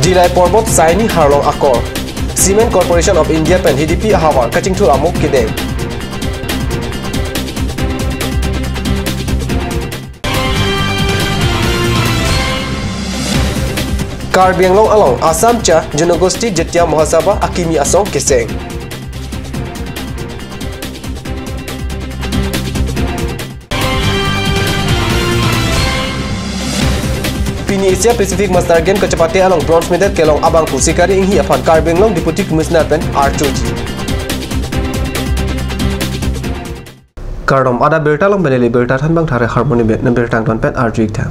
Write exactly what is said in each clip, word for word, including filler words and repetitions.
Dillai Porbot saini harlong akor. Cement Corporation of India pen H D P ahavar kachingthur amo kedeng. Karbi Anglong along Assam Cha Janogosti Jatia Mahasabha akimi asong keseng. Pini Asia Pacific Master Game kachepate along bronze medal kelong abangphu Sikari Enghi aphan Karbi Anglong Deputy Commissioner pen archoji. Kardom, adap birta along pen neli birta thanbang thare Harmoni Betne birta angton pen arju-ik tha.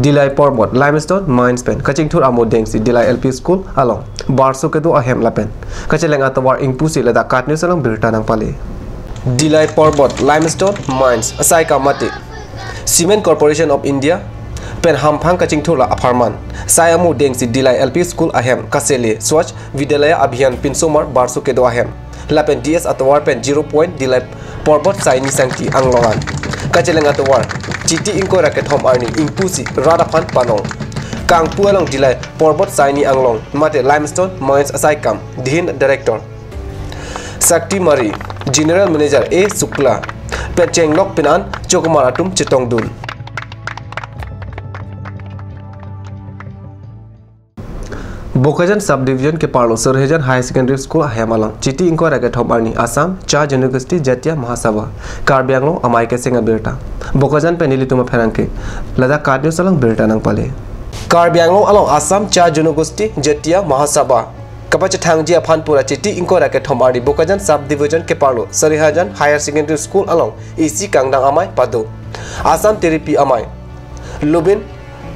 Dillai Porbot Limestone Mines pen kachingthur amo dengsi Dillai L P School along barso kedo ahem lapen kacheleng atovar ingpusi ladak KAT News along birta nangpale. Dillai Porbot Limestone Mines asai kam mate Cement Corporation of India pen hamphang kachingthurla apharman sai amo dengsi Dillai L P School ahem kasele Swachh Vidyalaya Abhiyan pinsomar barso kedo ahem lapen D S atovar pen zero point Dillai Porbot saini sangti anglong an kacheleng atovar Chiti ingkoi ra kethom arni ingpusi rat aphan panong. Kangpu along Dillai Porbot saini anglong mate Limestone Mines asai kam dihin Director Shakti Mari, General Manager A Shukla pen chenglok pen an chokomar atum chetongdun. Bokajan Subdivision keparlo Sarihajan Higher Secondary School ahem along Chiti ingkoi ra kethom arni Assam Cha Janogosti Jatia Mahasabha Karbi Anglong amei keseng abirta Bokajan pen nelitum apherangke ladak KAT News along birta nangpale. Karbi Anglong along Assam Cha Janogosti Jatia Mahasabha kapachethangji aphan pura Chiti ingkoi ra kethom arni Bokajan Subdivision keparlo Sarihajan Higher Secondary School along isi kangdang amei pado, Assam Teripi amei Lubin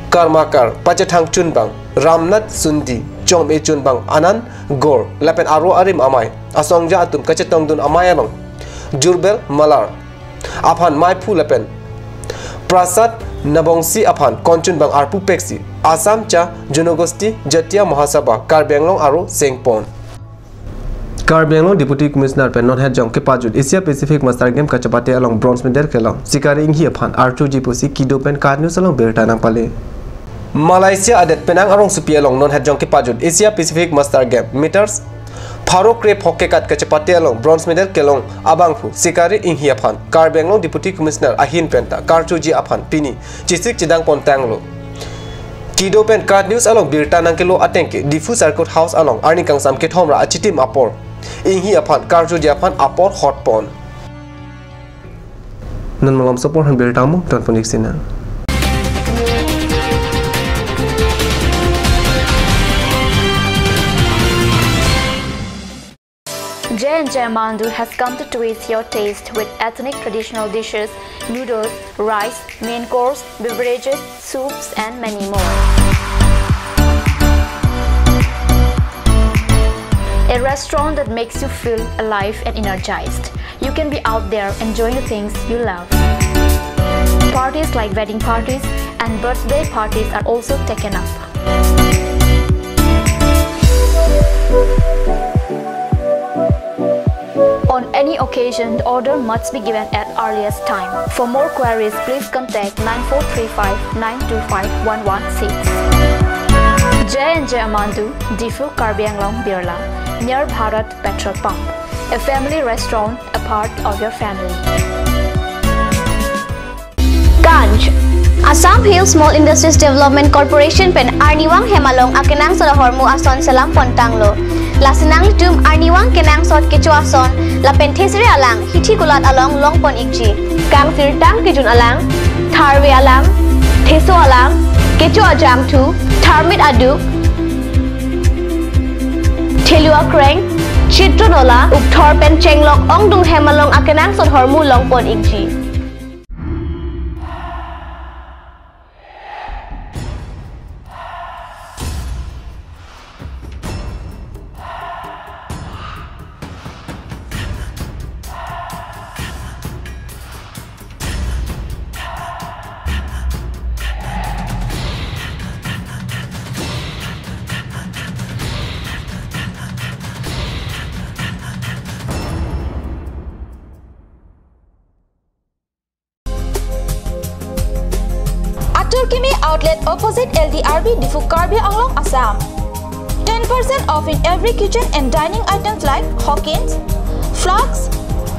Karmakar, pachethang chunbang Ramnath Sundi, chom-e chunbang Anand Gor lapen aro arim amei asongja atum kachetongdun amei along Jurbel Malar aphan meiphu lapen Prasad Nabongsi aphan konchunbang arpu peksi Assam Cha Janogosti Jatia Mahasabha Karbi Anglong aro sengpon. Karbi Anglong Deputy Commissioner pen non hetjong kepajut Asia Pacific Master Game kachepate along bronze medal kelong Sikari Enghi aphan archoji pusi kedo pen KAT News along birta nangpale. Malaysia adet penang arongsopi along non hetjong kepajut Asia Pacific Master Game meters pharo kre phok kekat kachepate along bronze medal kelong abangphu Sikari Enghi aphan Karbi Anglong Deputy Commissioner ahin penta karchoji aphan pini chesik chedang pon tanglo. Kedo pen KAT News along birta nangkelo atengke Diphu Circuit House along arni kangsam kethom ra achitim apor Enghi aphan karchoji aphan apor hotpon. Non malom sopor han birta mo ton pon-ik sinang. J and J Mandu has come to twist your taste with ethnic traditional dishes, noodles, rice, main course, beverages, soups, and many more. A restaurant that makes you feel alive and energized. You can be out there enjoying the things you love. Parties like wedding parties and birthday parties are also taken up. On any occasion, the order must be given at earliest time. For more queries, please contact nine four three five nine two five one one six. J and J Amandu, Diphu, Karbi Anglong, Birla, near Bharat Petrol Pump. A family restaurant, a part of your family. Ganj. Assam Hill Small Industries Development Corporation pen arnivang hem along akenangsot ahormu ason selam pon tanglo. Lasi nanglitum arnivang kenangsot kecho ason lapen thesere alang hithi kulat along long pon-ikji. Kangsirtang kejun alang, tharve alang, theso alang, kecho ajangthu, tharmit aduk, thelu akreng, chitron ola, ukthor pen chenglok ongdung hem along akenangsot ahormu long pon-ikji. Atur Kimi Outlet, opposite L D R B, Diphu, Karbi Anglong, Assam. Ten percent off in every kitchen and dining items like Hawkins, flasks,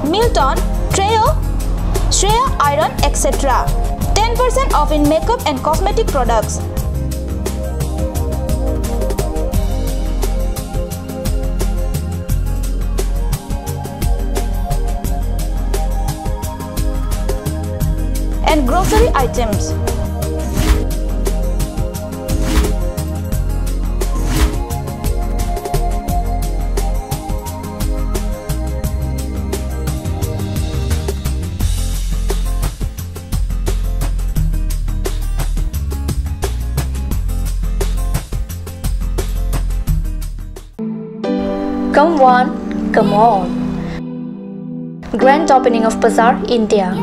Milton, Trio, Shreya iron, et cetera. Ten percent off in makeup and cosmetic products. And grocery items. Come one, come all. Grand opening of Bazaar, India.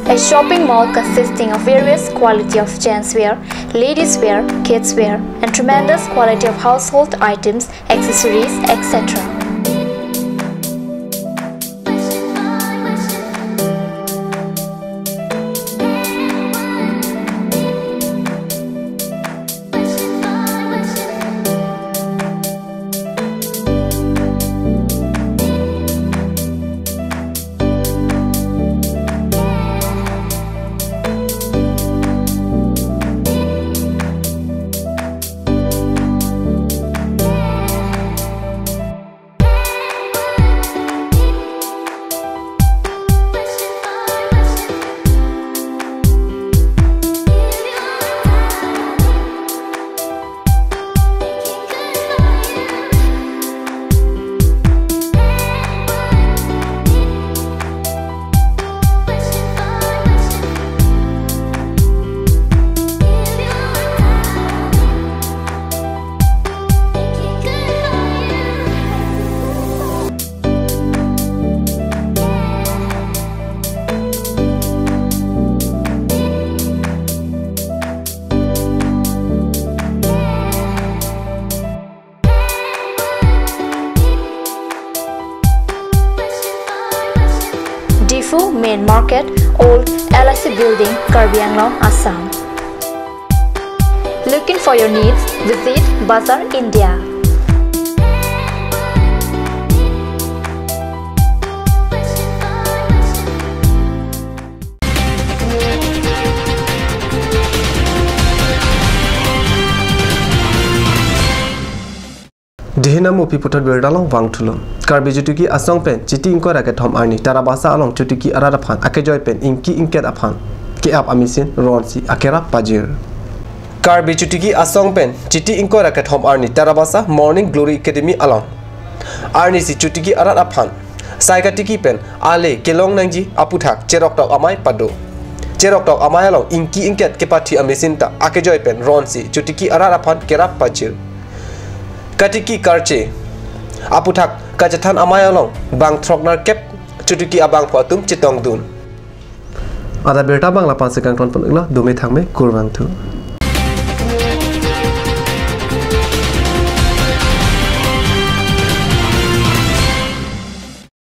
A shopping mall consisting of various quality of gents wear, ladies wear, kids wear, and tremendous quality of household items, accessories, et cetera. Diphu Main Market, Old L I C Building, Karbi Anglong, Assam. Looking for your needs? Visit Bazaar India. Dihinam upi puthot birta along vangthulo. Karbi Jutuki Asong pen Chiti ingkoi ra kethom arni Tarabasa along Chutuki arat aphan akejoi pen ingki ingket aphan ke-ap amesen ronsi akerap pajir. Karbi Chutuki Asong pen Chiti ingkoi ra kethom arni Tarabasa Morning Glory Academy along arnisi Chutuki arat aphan sai katiki pen ale kelong nangji aputhak cheroktok amei pado. Cheroktok amei along ingki ingket kepathi amesen ta akejoi pen ronsi Chutuki arat aphan kerap pajir. Katiki karche aputhak kachethan amei along bang throk nerkep Chutuki abangphu atum chetongdun. Ada birta abang lapu-an si kangton pon-iklo, dome thangme, kurvangthu.